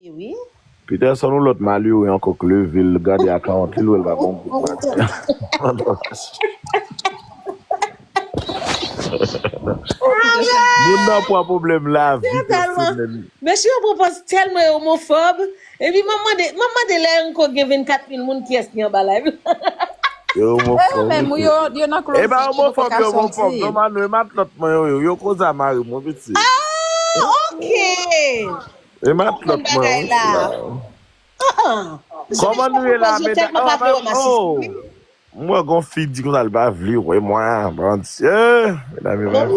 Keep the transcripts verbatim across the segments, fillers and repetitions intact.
Wi. Peterson ou lòt malere ankò k leve l gade akawont li, l wè l pa gon goup maten. Moun nan pran pwoblèm lavi pèsonèl. Mesye yo pran pòz tèlman yo omofòb. Epi m ap mande, m ap mande lè ankò gen vennkat mil moun kiyès ki anba live. Yo omofòb. Yo menm yo, yo nan closet. E pa omofòb, yo omofòb. Non, Manou, e matlòt mwen yo, yo, yo koze a mari mwen, pitit. Ah, ok. E matlòt mwen, wi, la. Ah, ah. Kòman nou ye la, medam? Oh, oh. Mwen gon fi di konsa, li pa vle wè mwen, Bondye, medam, medam.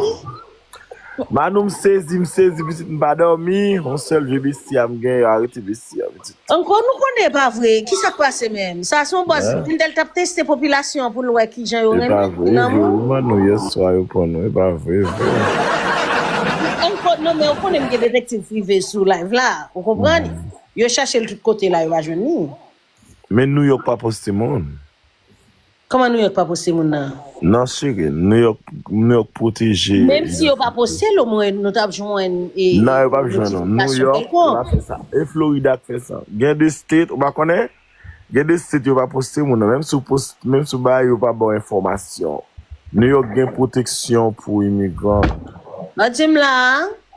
Manou, m sezi, m sezi, pitit, m pa dòmi. Yon sèl vye besti a m gen, yo arete besti a, pitit. Ankò, nou konnen e pa vre. Kisa k pase menm? Sa se yon bòz. Mendel t ap teste popilasyon an pou l wè kijan yo renmen moun nan. E pa vre, vre, wi, Manou, yèswa yo pran nou. E pa vre, vre. Ankò, non, men ou konnen m gen detektiv prive sou live la. Ou konprann? Yo chache l tout kote la, yo pa jwenn li. Men New York pa poste moun. Kòman New York pa poste moun nan? Non, cheri, New York, New York pwoteje. Menm si yo pa poste l, omwen nou t ap jwenn, e, non, yo p ap jwenn nou. New York, yo pa fè sa. E Florida k fè sa. Gen de state, ou pa konnen? Gen de state yo pa poste moun nan. Menm si w post, menm si w bay, yo pa ba w enfòmasyon. New York gen pwoteksyon pou imigran. An di m la.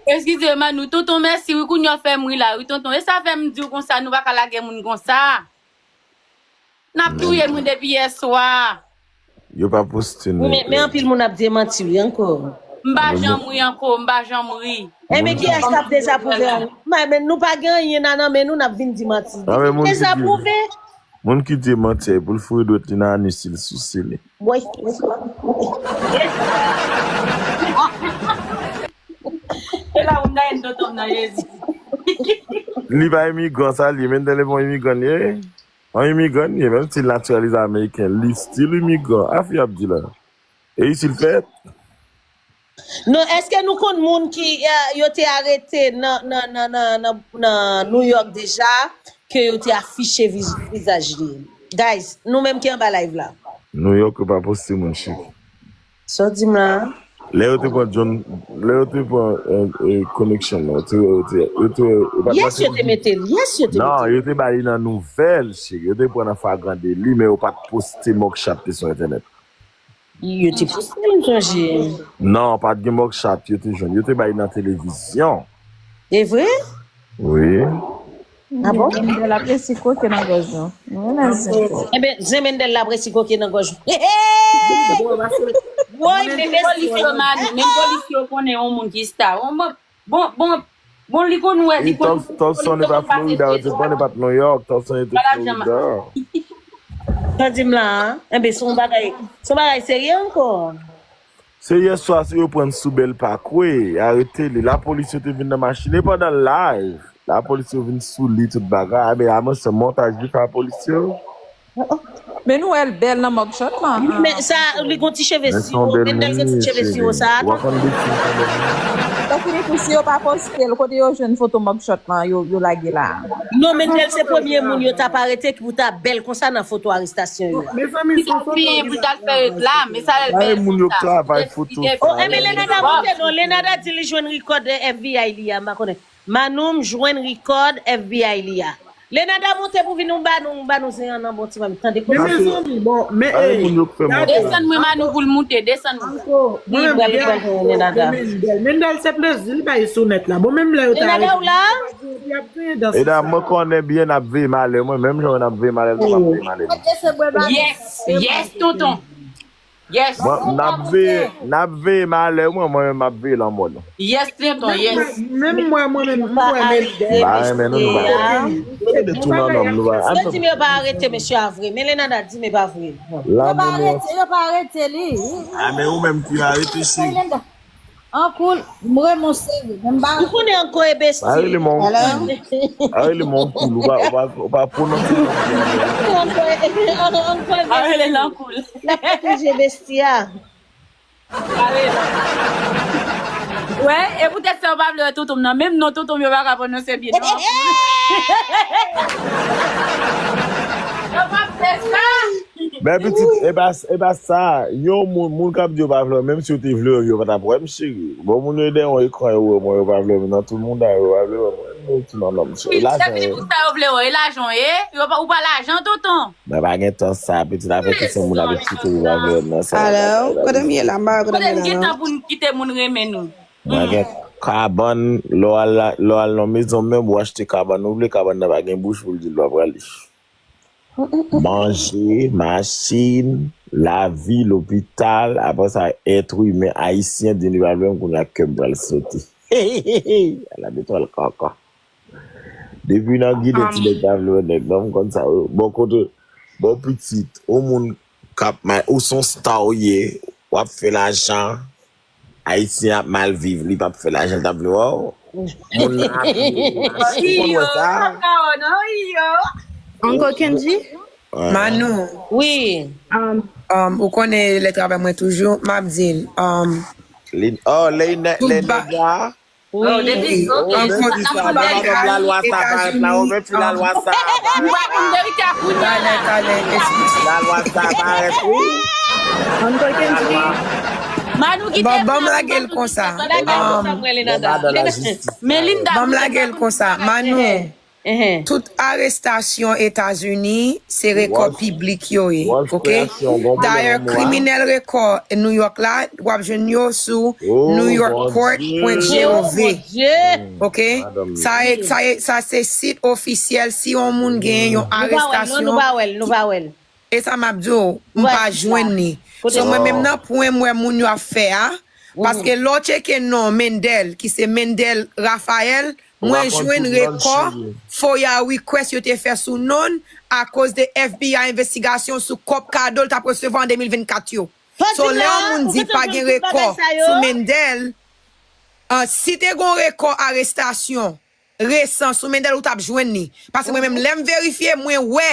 Eskize, Manou, tonton, mèsi, wi, kounye a w fè m ri la, wi, tonton. E sa fè m di w konsa, nou pa ka lage moun konsa. N ap touye moun depi yèswa. Yo pa poste nou. Men, men anpil moun ap di e manti, wi, ankò. M pa janm ri ankò, m pa janm ri. Enben, kiyès k ap dezapwouve an? Men, men nou pa gen anyen nan, nan men nou, n ap vin di manti. Dezapwouve. Moun ki di e manti a, pou l foure dwèt li nan anis li, l souse li. Woy. E la, ou nan tonton nan Jezi. Li pa imigran, sa li, men tèlè bon imigran li ye. Yon imigran li ye, menm si l natiralize ameriken, li still imigran. A fi ap di la. E isi l fèt? Non, èske nou konn moun ki, eh, yo te arete nan, nan, nan, nan, nan, nan New York deja, ke yo te afiche viz-, vizaj li? Guys, nou menm ki anba live la. New York yo pa poste moun, cheri. Sa w di m la? Lè yo te pran John, lè yo te pran, eh, eh, connection nan, yo te, yo te, yo te, yo pa t... Yes, yo te mete l. Yes, yo te mete l. Non, yo te ba li nan nouvèl, cheri. Yo te pran nan flagrant délit, men yo pa t poste mugshot li sou entènèt. Yo te poste l, m sonje. Non, pa t gen mugshot, yo te jwenn. Yo te ba li nan televizyon. E vre? Wi. Ah bon? Mendel ap resi koke nan gòj nou. Nou renmen zen twòp. Enben, zen Mendel la ap resi koke nan gòj nou. Woy, men polis yo, Manou, men polis yo konnen yon moun ki sta. Bon, bon, bon, bon, li konn wè, li konn... Top, Top Son e pa Florida, yo te pran, e pa t New York, Top Son e te Florida. Sa di m la, enben, se yon bagay, se yon bagay serye ankò. Se yèswa, si yo pran sou bèl pakwe, arete li. Lapolis yo te vin nan machin, e pandan live, lapolis yo vin sou li, tout bagay. Enben, a mwen, se montaj li fè a polis yo. Men nou wè l bèl nan mugshot lan. Men sa, li gon ti cheve siwo, Mendel gen ti cheve siwo sa. Ou pa konn betiz, Mendel. Tankou li pou si yo pa poste l, kote yo jwenn foto mugshot lan, yo, yo lage la. Non, Mendel se premye moun yo t ap arete ki pou ta bèl konsa nan foto arestasyon yo. Mezanmi, se yon foto li t ap fè reklam, men sa lè l bèl konsa. Moun yo k travay foto sa. Oh, enben, Lenada monte non, Lenada di li jwenn rikòd F B I li a, m pa konnen. Manou, m jwenn rikòd F B I li a. Lenada monte pou vin nou ba nou, ba nou zen an nan bon ti mami. Tande konsa. Men mezanmi, bon, men, ey, moun yo k fè monte. Desann mwen, Manou, pou l moute, desann mwen. Li pral, li pral jwenn Lenada. Mendel, Mendel se plezi l bay sou nèt la. Bon, menm lè yo ta Lenada, ou la? Eda, mwen konnen byen n ap veye malè mwen, menm jan n ap veye malè l, nou p ap veye malè nou. Yes, yes, tonton. Yes. Mwen, n ap veye, n ap veye malè mwen, mwen menm m ap veye lanmò nou. Yes, tonton, yes. Menm mwen, mwen menm, mwen menm. Pa renmen nou, nou pa. Yo di m yo pa arete mesye a vre, men Lenada di m e pa vre. Yo pa arete, yo pa arete li. A, men ou menm ki arete, cheri. An koul, m renmen w seri, men m pa. Ou konnen ankò e besti. Pa rele m an koul. Pa rele m an koul, ou pa, ou pa, ou pa pwononse non. Ankò, ankò e besti. Pa rele l an koul. L ap pwoteje besti a. Pa rele l. Wè, e poutèt sa yo pa vle wè tonton m nan. Menm non tonton m yo pa ka pwononse byen non. Yo pa fè sa. Men pitit, e pa, e pa sa. Yon moun, moun k ap di yo pa vle w, menm si yo te vle w, yo pa t ap wè m, cheri. Bon, moun yo dèyè yon ekran, yo wè mwen, yo pa vle w, nan tout moun dèyè yo pa vle w, mwen. Ti manman, misye. E lajan ye. Pou sa yo vle wè, e lajan ye. Yo pa, ou pa lajan, tonton. Mwen pa gen tan sa, pitit, avèk kesyon moun ap eksplike li pa vle nan sa. Alo, kote m ye la? M pa wè kote m ye la, non. Kote n gen tan pou n kite moun renmen nou? Mwen gen kabann, lè w al la, lè w al nan mezon menm, ou achte kabann, ou vle kabann nan pa gen bouch pou l di l pa prale. Manje, machin, lavi, lopital, apre sa, èt imen ayisyen, di li pa vle m kounye a kè m pral sote. Ala de twal kaka. Depi nan Ginen, ti nèg pa vle wè nèg, non, m konn sa, wi. Bon, kote, bon, pitit, ou moun k ap may, ou se yon star ou ye, w ap fè lajan, Ayisyen ap mal viv, li p ap fè lajan l t ap vle wè w. Moun nan ap viv, ou konn wè sa? Uncle Kenji? Manou. Wi. Um, ou konnen lè travay mwen toujou, m ap di l. Um, Lin, oh, lè nèg la. Wi. Depi sa, madanm, lalwa sa parèt la, ou mèt fi lalwa sa parèt la. Talè, talè, eskize. Lalwa sa parèt, wi. Uncle Kenji. Manou ki te. Bon, ban m lage l konsa. Madanm lajistis. Ban m lage l konsa. Manou. Tout arestasyon Etazini se rekò piblik yo ye, oke? Dayè, kriminèl rekò New York la, w ap jwenn yo sou newyorkcourt.gov, oke? Sa e, sa e, sa se sit ofisyèl, si yon moun gen yon arestasyon. Nou pa wè l, nou pa wè l. E sa m ap di w, m pa jwenn li. So mwen menm nan pwen m wè moun yo ap fè a, paske lè w tcheke non Mendel, ki se Mendel Raphael, mwen jwenn rekò FOIA request yo te fè sou non l akoz de FBI envestigasyon sou kòb kado l t ap resevwa an de mil vennkat yo. So lè yon moun di pa gen rekò sou Mendel, si te gen yon rekò arestasyon resan sou Mendel, ou t ap jwenn li. Paske mwen menm lè m verifye, mwen wè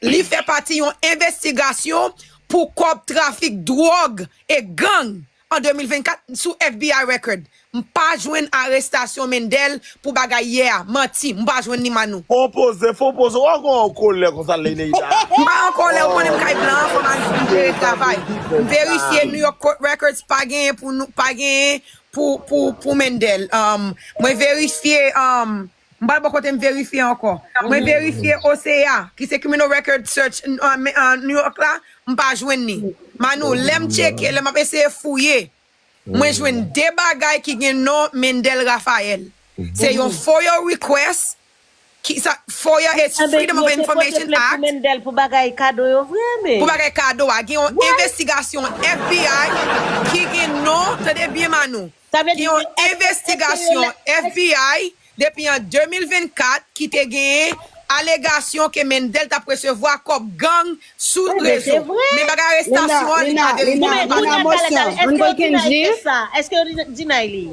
li fè pati yon envestigasyon pou kòb trafik dwòg e gang an de mil vennkat sou FBI record. M pa jwenn arestasyon Mendel pou bagay yè a. Manti, m pa jwenn li, Manou. Fon poze, fon poze. Ou ankò an kolè konsa, Leneida? M pa an kolè, ou konnen m kay blan an, fò m al jere travay. M verifye New York Court Records, pa genyen pou nou, pa genyen pou, pou, pou Mendel. Um, mwen verifye, um, m pral bò kote m verifye ankò. Mwen verifye O C A, ki se Criminal Record Search an New York la, m pa jwenn li. Manou, lè m tcheke, lè m ap eseye fouye, mwen jwenn de bagay ki gen non Mendel Raphael. Se yon FOIA request, ki sa, FOIA is Freedom of Information Act. Mendel pou bagay kado yo vre, men. Pou bagay kado a, gen yon envestigasyon FBI ki gen non, tande byen, Manou. Gen yon envestigasyon FBI depi an de mil vennkat ki te genyen alegasyon ke Mendel t ap resevwa kòb gang sou rezo. Men bagay arestasyon an, li pa verifye, li pa verifye. Èske yo deny li?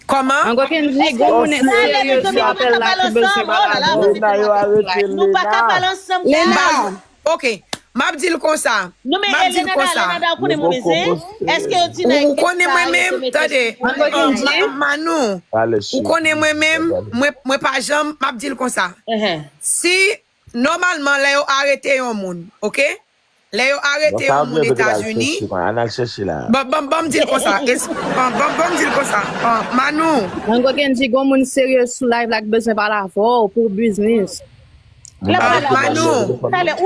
Kòman? Ango Kenji, gon moun serye sou apèl la ki bezwen pale avè w. Lena, yo arete Lena. Lena. Ok, m ap di l konsa. M ap di l konsa. Ou konnen mwen menm, tande. Manou, ou konnen mwen menm, mwen pa janm, m ap di l konsa. Si, nòmalman, lè yo arete yon moun, ok? Lè yo arete yon moun Etazini. Ban m di l konsa. Ban m di l konsa. Manou. Ango Kenji, gon moun serye sou live la k bezwen pale avè w pou biznis. Manou,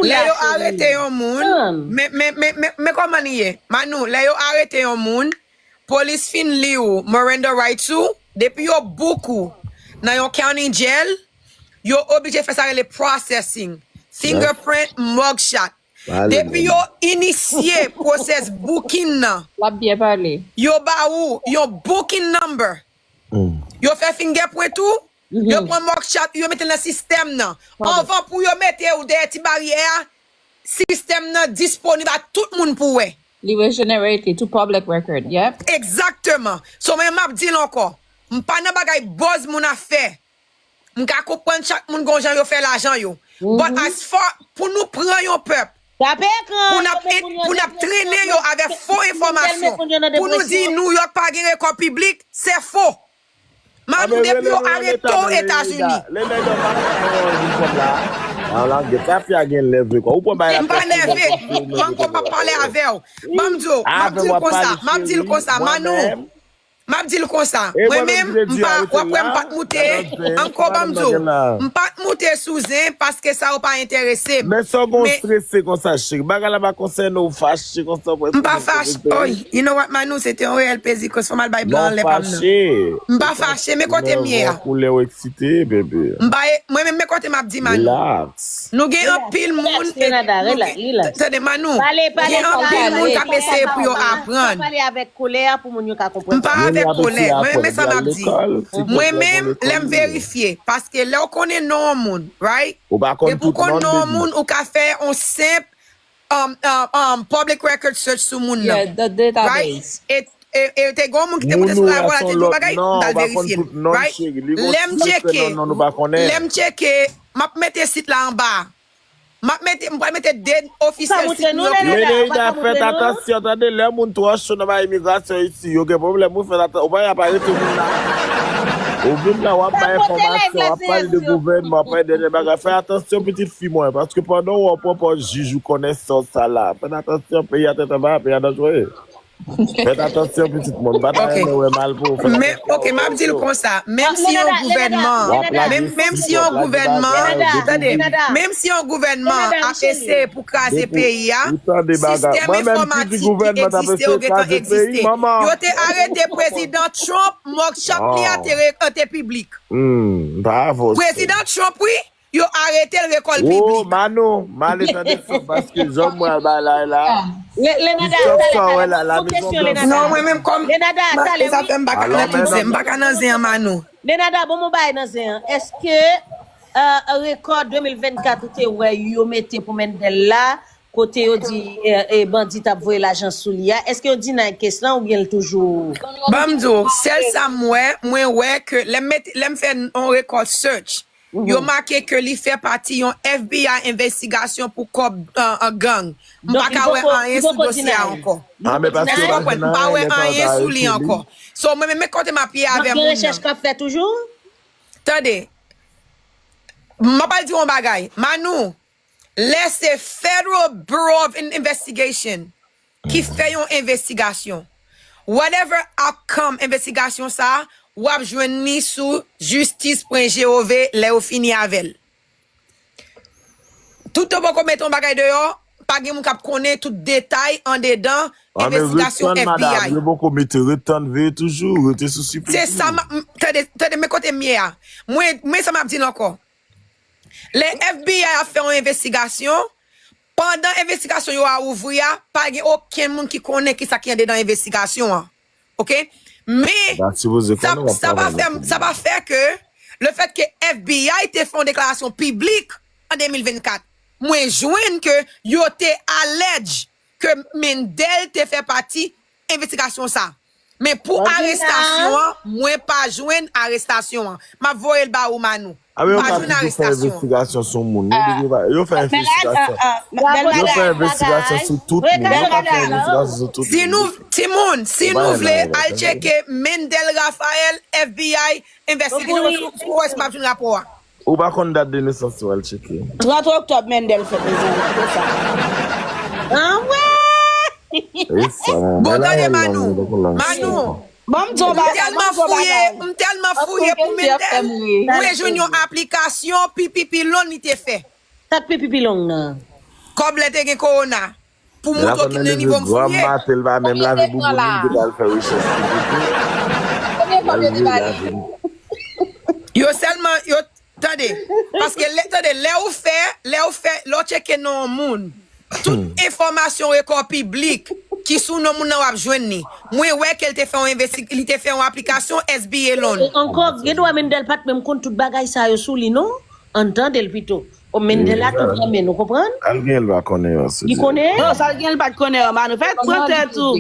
lè yo arete yon moun, men, men, men, men, men kòman li ye? Manou, lè yo arete yon moun, polis fin li w Miranda rights ou, depi yo book ou nan yon county jail, yo oblije fè sa rele processing, fingerprint, mugshot. Depi yo inisye process booking nan, yo ba ou yon booking number. Yo fè fingerprint ou, yo pran mugshot ou, yo mete l nan sistèm nan. Anvan pou yo mete ou dèyè ti baryè a, sistèm nan disponib a tout moun pou wè. Li rejenerate li to public record, yep. Egzakteman. So mwen m ap di l ankò. M pa nan bagay buzz moun ap fè. M ka konprann chak moun gon jan yo fè lajan yo. But as far pou nou pran yon pèp, pou n ap, pou n ap trennen yo avèk fo enfòmasyon, pou nou di New York pa gen rekò piblik, se fo. Manou, depi yo arete w Etazini. Lè nèg yo pa fè yon jou kòb la. An la, gen tafya gen lève kwa. Ou pran bagay la. M pa nève. M ankò pa pale avè w. Ban m di w, m ap di l konsa, m ap di l konsa, Manou. M ap di l konsa. Mwen menm, m pa, w ap wè m pa t moute. Ankò ban m di w, m pa t moute sou zen paske sa yo pa enterese m. Men sa w gon strese konsa, cheri. Bagay la pa konsène w, fache konsa. M pa fache. Oy, you know what, Manou, se te yon reyèl plezi. Kòs fò m al bay blan anlè pa m nan. M pa fache, men kote m ye a. Koulè w eksite, bebe. M pa, mwen menm, men kote m ap di Manou. Relax. Nou gen anpil moun. Tande, Manou. Gen anpil moun k ap eseye pou yo aprann. Pale avèk koulè a pou moun yo ka konprann. M pa avèk koulè. Mwen, men sa m ap di. Mwen menm, lè m verifye. Paske lè w konnen non yon moun, right? Depi w konn non yon moun, ou ka fè yon senp um, um, um, public record search sou moun nan. Right? E, e, e te gen yon moun ki te moute sou la, vwala, te di yon bagay, m t al verifye l. Right? Lè m tcheke, lè m tcheke, m ap mete sit la anba. M ap mete, m pral mete de ofisyèl sit nou yo. Leneida, fèt atansyon, tande, lè moun twò cho nan bay imigrasyon isi, yo gen pwoblèm, wi, fèt atansyon, ou pa, y ap arete moun la. Ou vin la, w ap bay enfòmasyon, w ap pale de gouvènman, w ap pale de dènye bagay. Fè atansyon, pitit fi mwen, paske pandan w ap pran pòz jij ou konnen sòs sa la. Fèt atansyon, peyi a tèt anba, peyi a danjere. Fèt atansyon, pitit mwen. M pa ta renmen wè mal pou ou. Fèt atansyon. Men, ok, m ap di l konsa. Menm si yon gouvènman, menm, menm si yon gouvènman, tande, menm si yon gouvènman ap eseye pou kraze peyi a, sistèm enfòmatik ki egziste yo gentan egziste. Yo te arete prezidan Trump, mugshot li a te re-, te piblik. Prezidan Trump, wi. Yo arete l, rekò l piblik. Manou, m ale tande sa, paske jan m wè bagay la. Lenada, talè, talè, yon kesyon, Lenada. Non, mwen menm kòm Lenada, talè, sa fè m pa ka nan tout zen, m pa ka nan zen an, Manou. Lenada, bon, mwen bay nan zen an. Èske rekò de mil vennkat ou te wè yo mete pou Mendel la, kote yo di bandi t ap voye lajan sou li a, èske yo deny case lan oubyen l toujou? Ban m di w, sèl sa m wè, mwen wè ke lè m mete, lè m fè yon rekò search, yo make ke li fè pati yon F B I envestigasyon pou kòb gang. M pa ka wè anyen sou dosye a ankò. M pa wè anyen sou li ankò. So, mwen menm, men kote m ap ye avè moun nan. Rechèch k ap fèt toujou? Tande, m ap al di w yon bagay. Manou, lè se Federal Bureau of Investigation ki fè yon envestigasyon, whatever outcome envestigasyon sa a, w ap jwenn li sou justice point gov lè yo fini avè l. Toutan poko mete yon bagay deyò, pa gen moun k ap konnen tout detay andedan envestigasyon F B I. Yo poko mete, ret tann, veye toujou, rete sou sipliman. Se sa, tande, tande, men kote m ye a. Mwen, men sa m ap di l ankò. Lè F B I ap fè yon envestigasyon, pandan envestigasyon yo a ouvri a, pa gen okenn moun ki konnen kisa ki andedan envestigasyon an. Oke? Men, sa, sa pa fè, sa pa fè ke, le fèt ke F B I te fè yon deklarasyon piblik an de mil vennkat, mwen jwenn ke yo te allege ke Mendel te fè pati envestigasyon sa. Men pou arestasyon an, mwen pa jwenn arestasyon an. M ap voye l ba ou, Manou. M pa jwenn arestasyon an. Yo fè envestigasyon sou moun. Yo fè envestigasyon. Yo fè envestigasyon sou tout moun. Yo pa fè envestigasyon sou tout moun. Si nou, timoun, si nou vle al tcheke Mendel Raphael, F B I, envestigasyon, si w wè si m ap jwenn rapò a. Ou pa konn dat de nesans ou, al tcheke. Trant oktòb Mendel fèt, mezanmi, kite sa. Anmwey! Bon, tande, Manou. Manou. M tèlman fouye, m tèlman fouye pou Mendel. Mwen jwenn yon aplikasyon P P P loan li te fè. Sa k P P P loan nan? Kòb lè te gen kowona. Pou moutre w ki nan nivo m fouye. Granm maten, l pa menm lave bouboun li, li te pral fè rechèch. Yo sèlman, yo, tande, paske lè, tande, lè ou fè, lè ou fè, lè w tcheke non yon moun, tout enfòmasyon rekò piblik ki sou non moun nan w ap jwenn li. Mwen wè ke l te fè yon envesti-, li te fè yon aplikasyon S B A loan. E ankò, gen dwa Mendel pa t menm konn tout bagay sa yo sou li, non? Ann tande l pito. O, Mendel la tou pran men, nou konprann? Al gen l pa konnen yo, se Li konnen? Non, sa l gen l pa t konnen yo, Manou. Fè pran tèt ou.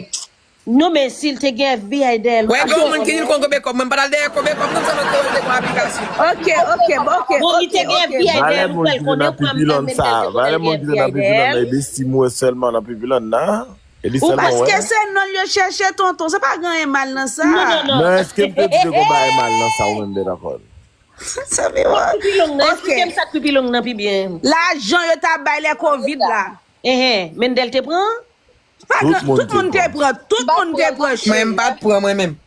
Non, men si l te gen F B I dèyè l. Wè, gen yon moun ki di l konn konbe kòb, mwen m pa t al dèyè konbe kòb, non, sèlman ke l te gon aplikasyon. Ok, ok, bon, ok, ok. Bon, li te gen F B I dèyè l, ou kwè l konnen kòman Mendel te konn gen F B I dèyè l? Valè moun ki te nan P P loan nan, e de si m wè sèlman nan P P loan nan. E li sèlman wè. Ou paske se non l yo chèche, tonton, se pa gen anyen mal nan sa. Non, non, non. Men èske m te di te gon bagay mal nan sa ou menm, Bètakòn? Sa vin wè. P P loan nan, esplike m sa k P P loan nan pi byen. Lajan yo t ap bay lè kovid la. Enhen, Mendel te pran? Tout moun te pran, tout moun te pran, cheri. Mwen, m pa t pran, mwen menm.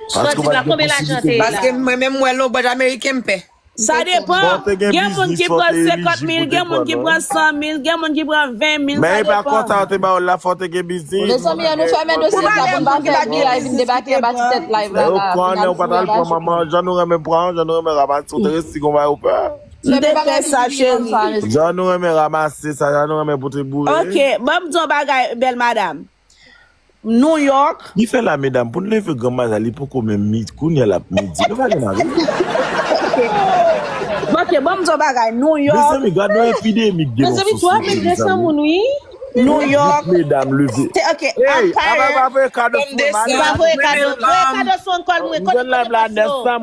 Sòti la, konbyen lajan te ye la? Paske mwen menm, m wè lonbòj ameriken, m pè. Sa depan. Gen moun ki pran senkant mil, gen moun ki pran san mil, gen moun ki pran ven mil, sa depan. Men e pa konsa yo te ba w la, fò w te gen biznis. Mezanmi, ann nou fèmen dosye sa pou n pa fè Guy vin debake anba ti tèt live la. Yo konnen ou pa t al pran manman, jan nou renmen pran, jan nou renmen ranmase, ou te resi konba yo pè. M te fè sa, cheri. Jan nou renmen ranmase sa, jan nou renmen pote boure. Ok, ban m di yon bagay, bèl madanm. New York. Li fè la, medam, pou n leve granm maten, li poko menm mi-, kounye a l ap midi. Nou pa gen mari. Ok, ban m di yon bagay. New York. Mezanmi, gad yon epidemi k gen nan sosyete, mezanmi. Mezanmi, twa mil de san moun, wi. New York. Medam, leve. Ok, hey, apa pa voye kado sou mwen, Manu. Pa voye kado. Voye kado sou ankò mwen. Kote, kote kado sou?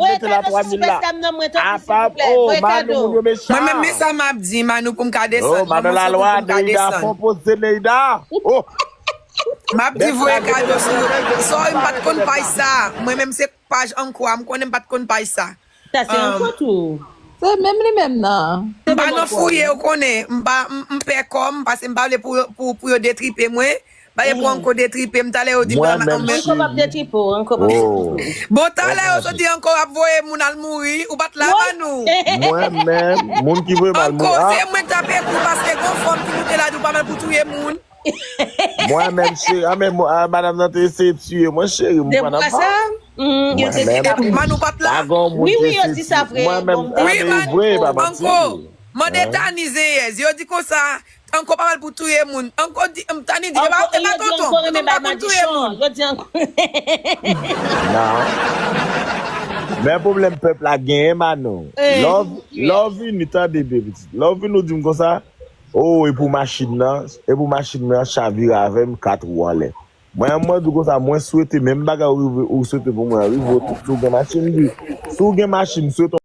Voye kado sou Superstar nan mwen, tanpri, silvouplè. Voye kado. Mwen menm, men sa m ap di, Manu, pou m ka desann. Oh, madan Lalwa, Neida, fon poze Neida. Oh. M ap di voye kado sou yo. Sorry, m pa t konn paj sa. Mwen menm se paj Anko a, m konnen m pa t konn paj sa. Sa se Anko tou. Se menm li menm nan. M pa nan fouye, ou konnen. M pa, m, m pè kò m, paske m pa vle pou, pou, pou yo detripe mwen. M pa vle pou Anko detripe m. Talè yo di m Anko p ap detripe w, Anko p ap detripe w. Bon, talè yo sot di Anko ap voye moun al mouri. Ou pa t la, Manu. Mwen menm, moun ki voye m al mouri. Anko, se mwen k t ap ekri w paske gon fanm ki moute la di w pa mal pou touye moun. Mwen menm, cheri, a, men, a, madanm nan te eseye tiye mwen, cheri, m pran nan pa. Mwen menm, Manu pa t la. Wi, wi, yo di sa vre. Mwen menm, a, men vre, pa manti. Anko, mande Tani Zenyèz. Yo di konsa, Anko pa mal pou touye moun. Anko di, Tani di, e pa, e pa tonton. Tonton pa pou touye moun. Yo di Anko. Non. Men pwoblèm pèp la genyen, Manu. Love, love vini, tande byen, pitit. Love vini, ou di m konsa. Oh, e pou machin nan, e pou machin nan chavire avè m, kat wou anlè. Mwen, mwen di konsa, mwen swete menm bagay ou rive, ou swete pou mwen, rive, si w gen machin, di, si w gen machin, swete